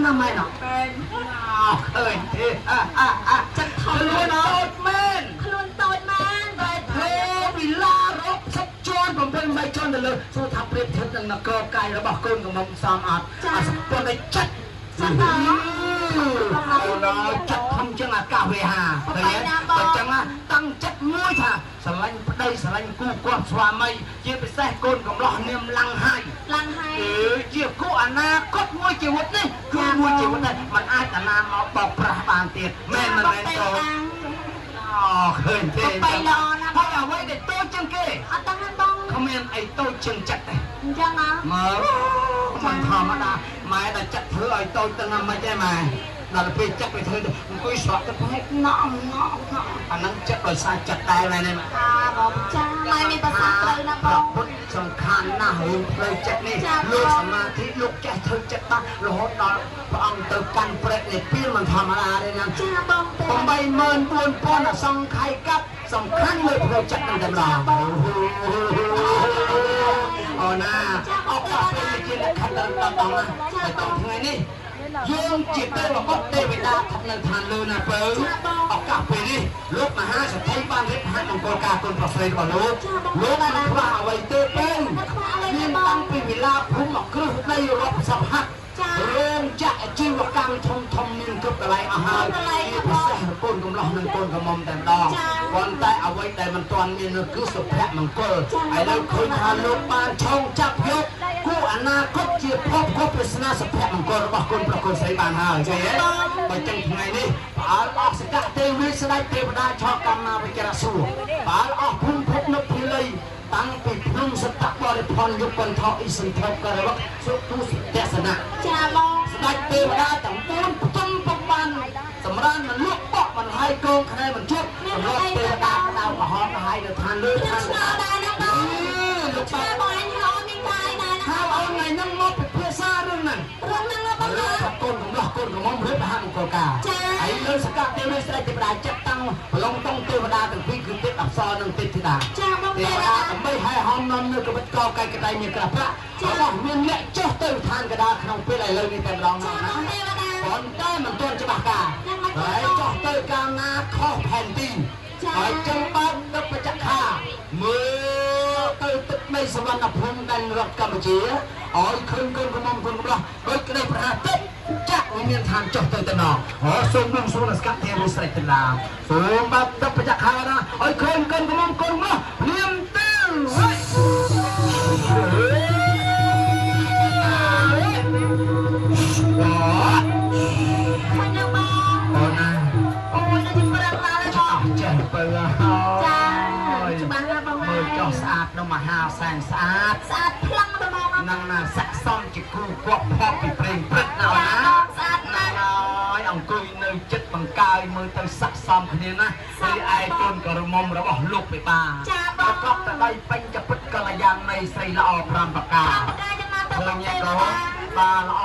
ណាស់ម៉ែណោះ មែន អោឃើញទេអាអាអា ចិត្តធំ ខ្លួនតូចមែន ខ្លួនតូចមែន តែទេវិឡារកសិបជាន់7 8ជាន់ទៅលើសួរថាប្រៀបធៀបនឹងនគរកាយរបស់កូនកំមុំសមអត់អត់ប៉ុន្តែចិត្ត ចិត្តអ អូនអើយចិត្តធំជាងអាកាសវេហាឃើញទេអញ្ចឹងណាតាំងចិត្តមួយថាស្រឡាញ់ប្តីស្រឡាញ់គូគាត់ស្វាមីជាពិសេសកូនកំឡោះនាមឡាំងហើយ ឡើងហើយ អឺជាគូអនាគតមួយជីវិតនេះគឺមួយជីវិតដែរมันអាចអាណាមកបោកប្រាស់បានទៀតមែនមិនមែនកូនអូឃើញទេ បៃល្អណាស់ ហើយអ្វីដែលតូចជាងគេ អត់ដឹងទេបង គ្មានអីតូចជាងចិត្តទេ អញ្ចឹងអ មើលមិនធម្មតាម៉ែដល់ចិត្តធ្វើឲ្យតូចទៅណាមិនទេម៉ែដល់ពេលចិត្តไปធ្វើទៅអង្គុយស្រក់ទៅផ្នែកណក់ណក់ណក់អាហ្នឹងចិត្តដោយសារចិត្តដែរមែនទេម៉ែ ចាបងចាម៉ែមានប្រសាសន៍ត្រូវណាស់បង ព្រះពុទ្ធសំខាន់ណាស់រឿងផ្លូវចិត្តនេះ ចា៎ លោកសមាធិលោកចេះធ្វើចិត្តបានរហូតដល់ព្រះអង្គទៅកាន់ព្រែកនិព្វានមិនធម្មតាទេណា ចាបងទេ 84000អសង្ខ័យកាប់សំខាន់លើផ្លូវចិត្តនឹងតែម្ដងអូណាអរគុណពេលជាលក្ខខណ្ឌដល់ដល់ណាតែតថ្ងៃនេះយើងជាទេវបុត្រទេវតាស្ថិតនៅឋានលើណាពៅឱកាសពេលនេះលោកមហាសទ្ធិបានរៀបហាមង្គលការគុណប្រស្រីរបស់លោកលោកមិនខ្វះអ្វីទេពៅមានតាំងពីវិឡាភូមិមកគ្រឹះដីរាប់សពហត្ថ ចា រោងចក្រអាជីវកម្មធំធំមានគ្រប់កន្លែងអស់ហើយជាពិសេសកូនកំឡោះនិងកូនកំមុំតែម្ដងប៉ុន្តែអ្វីដែលមិនទាន់មាននោះគឺសុភមង្គលឥឡូវឃើញថាលោកបានឆោងចាប់យកគូអនាគតជាភពគូប្រស្នាសុភមង្គលរបស់គុណប្រគុណស្រីបានហើយឃើញទេបើចឹងថ្ងៃនេះផ្អើលអស់សកទេវីស្ដេចទេវតាឆោកម្មណាវិចរសួរផ្អើលអស់ភូមិភពនុភាលីតាំងពីភ្នំសតបរិភ័នយុគន្ធោអ៊ីសន្ធោករវកសុទុសទស្សនៈ ចាបង ស្ដេចទេវតាទាំង4ផ្ទុំប្របានសម្រានមិនលក់បក់មិនហើយកងខ្នែមិនជប់សម្រាប់ទេវតាក្តៅក្រហមហើយនៅឋានលើ ខ្ញុំ ឋាន ឆ្ងល់ដែរណាបង លោក ឆ្ង បា ល់បងអញអូនមានកាយដែរណា ហៅអូនថ្ងៃហ្នឹងមកពិភាក្សារឿងហ្នឹង រឿងហ្នឹងបងណា លោកកូនកំឡោះកូនកំមុំរៀបមហាមង្គលការហើយលើសកទេវស្ដេចទេវតាចាត់តាំងប្រឡងតង់ទេវតាទាំងពីរគឺទេពអប្សរនិងទេពធីតា ចាបង ទេ ទេ វតាដើម្បីហែហំនាំនៅកបិតកកែកដៃមានក្រាប្រាក់របស់មានអ្នកចុះទៅឋានកដាក្នុងពេលឥឡូវនេះតែម្ដង ចា ណា បងទេវតា ប៉ុន្តែមិនទាន់ច្បាស់ការហើយចុះទៅកាលណាខុសផែនទីហើយចឹងបើកទឹកបច្ចខាមើលទៅទឹកដីសវណ្ណភូមិដែនរដ្ឋកម្ពុជាឲ្យឃើញកូនកំមុំកូនកំឡោះដោយក្តីប្រហាទឹកចាក់វិមានឋានចុះទៅតែណោះអូសូមនឹងសូមស្កាត់ទេវស្រីទាំងឡាសូមបើកទឹកបច្ចខាណាឲ្យឃើញកូនកំមុំកូនកំឡោះភ្លាមទៅហើយ ឃើញណាបង អូណា អូយដូចជាប្រឹងឡើងហើយបង ចេះពៅហើយ ចាច្បាស់ណាស់បង មើលចុះស្អាតនៅមហាសែនស្អាត ស្អាតផ្លាំងទៅបង នឹងណាស័កសមជាគ្រូគប់ផប់ពីព្រេងព្រឹកណា ចា ណា បងស្អាតណាស់ ហើយអង្គុយនៅចិត្តបង្កើយមើលទៅស័កសមគ្នាណាហើយឯកូនក្រមុំរបស់លោកពិបា ចាបង ប្រកបទៅដោយបញ្ចពុទ្ធកល្យាណីស្រីល្អ5ប្រការ ប្រការយ៉ាងណាទៅ ឃើ បង ញទេកូ ទេវតា នបាទល្អ